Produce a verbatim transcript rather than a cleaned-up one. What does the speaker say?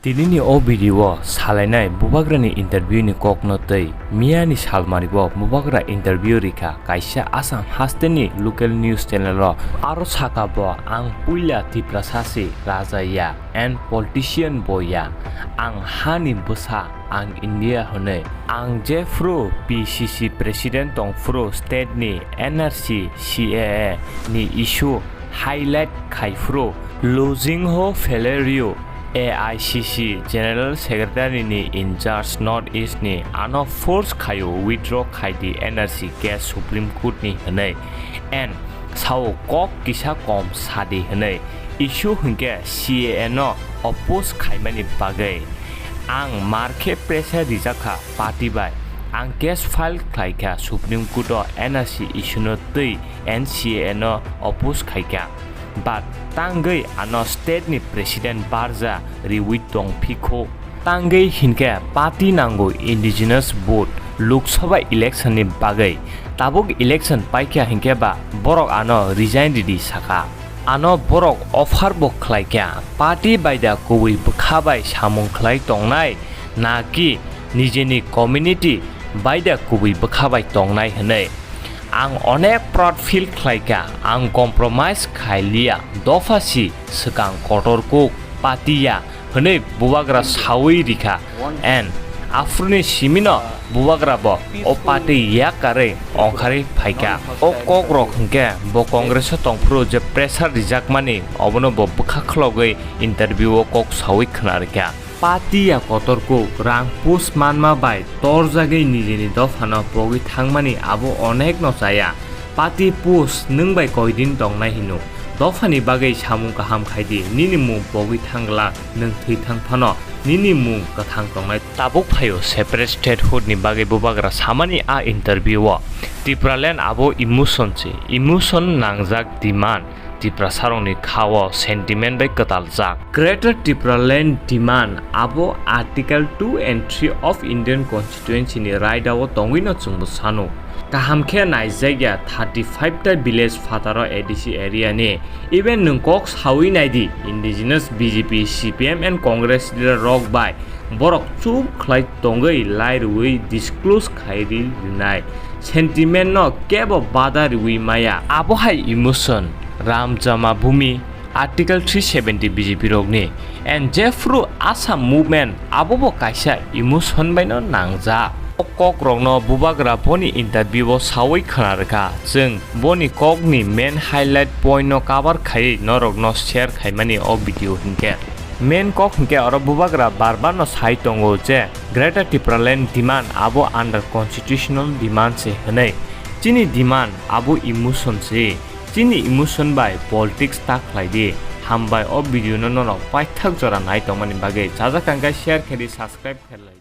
Tinini o video o salainai bubagrani interview ni kokno tei miyani salmari o bubagra interview rikha kaisa Assam hasteni local news channel o. Aro saka bo, "Ang puila Tiprasa se, raja ya, and politician bo ya. Ang hani bwsa, ang India hwnwi. Ang jephru P C C president tongphru state ni N R C, C A A ni issue highlight khai phuru, Lujingho Valerio, A I C C General Secretary ni in charge North East ni, ano force khaio withdraw khai di N R C case Supreme Court ni hwnwi, and sao kok kisa kom sadi hwnwi, issue hwnkhe C A A no oppose khaimani bagwi. Ang mar khe pressure rijak kha party bai. Ang case file khlai kha Supreme Court o N R C issue no twi and C A A no oppose khai kha. But tangwi ano state ni president barja riwi tong phikho. Tangwi hinkhe party nango indigenous vote Lok Sabha election ni bagwi. Tabuk election paikha hinkhe ba borok ano resign ridi saka. Ano borok offer bo khlai kha, party bai da kubui bwkha bai samung khlai tongnai, na ki nijeni community bai da kubui bwkha bai tongnai hwnwi. Ang onek proud feel khlai kha, ang compromise khai liya, dopha si swkang kotor kuk, party ya hwnwi bubagra sawi rikha, and aphuruni simino bubagra bo o party yakarwi ongkharwi phaikha. O kokrok hwnkhe bo Congress o tongphuru je pressure rijakmani, obono bo bwkha khlogwi interview o kok sawi khna rikha. Party ya kotor kuk, rang pus manma bai torjagwi nijini dophano pogwi thangmani abo onekno chaya. Party pus nwng bai koidin tongnai hino. Dophani bagwi samung kaham khai di, nini mung pogwi thang glak, nwng thwi thang phano nini mung kwthang tongnai. Tabuk phaio separate statehood ni bagwi bubagra samani a interview o, Tipraland abo emotion se, emotion nangjak demand, Tiprasarokni khao sentiment bai kwtaljak. Greater Tipraland demand abo Article two and three of Indian Constitution ni raida o tongwino chwngbo sano. Kaham khe naijakya thirty five ta village phataro A D C area ni. Even nwng kok sawi naidi, indigenous B J P, C P M and Congress leader rok bai borok chup khlai tongwi lai rwui disclose khai ri rwnai. Sentiment no kebo bada rwui maya. Abo hai emotion, Ram Jama Bhumi, Article three seventy B J P rokni, and jephru Assam movement abo bo kaisa emotion baino nangjak. O kokrokno bubagra boni interview o sawi khna rwkha. Chwng boni kokni main highlight point no cover khaiwi norokno share khaimani o video hinkhe. Main kok hinkhe oro bubagra bar bar no sai tongo je Greater Tipraland demand abo under constitutional demand se hwnwi. Chini demand abo emotion se. Chini emotion bai politics ta khlai di. Hambai o video no norok paithak jora nai tongmani bagwi. Chajak kangkhe share khe di, subscribe khe lai.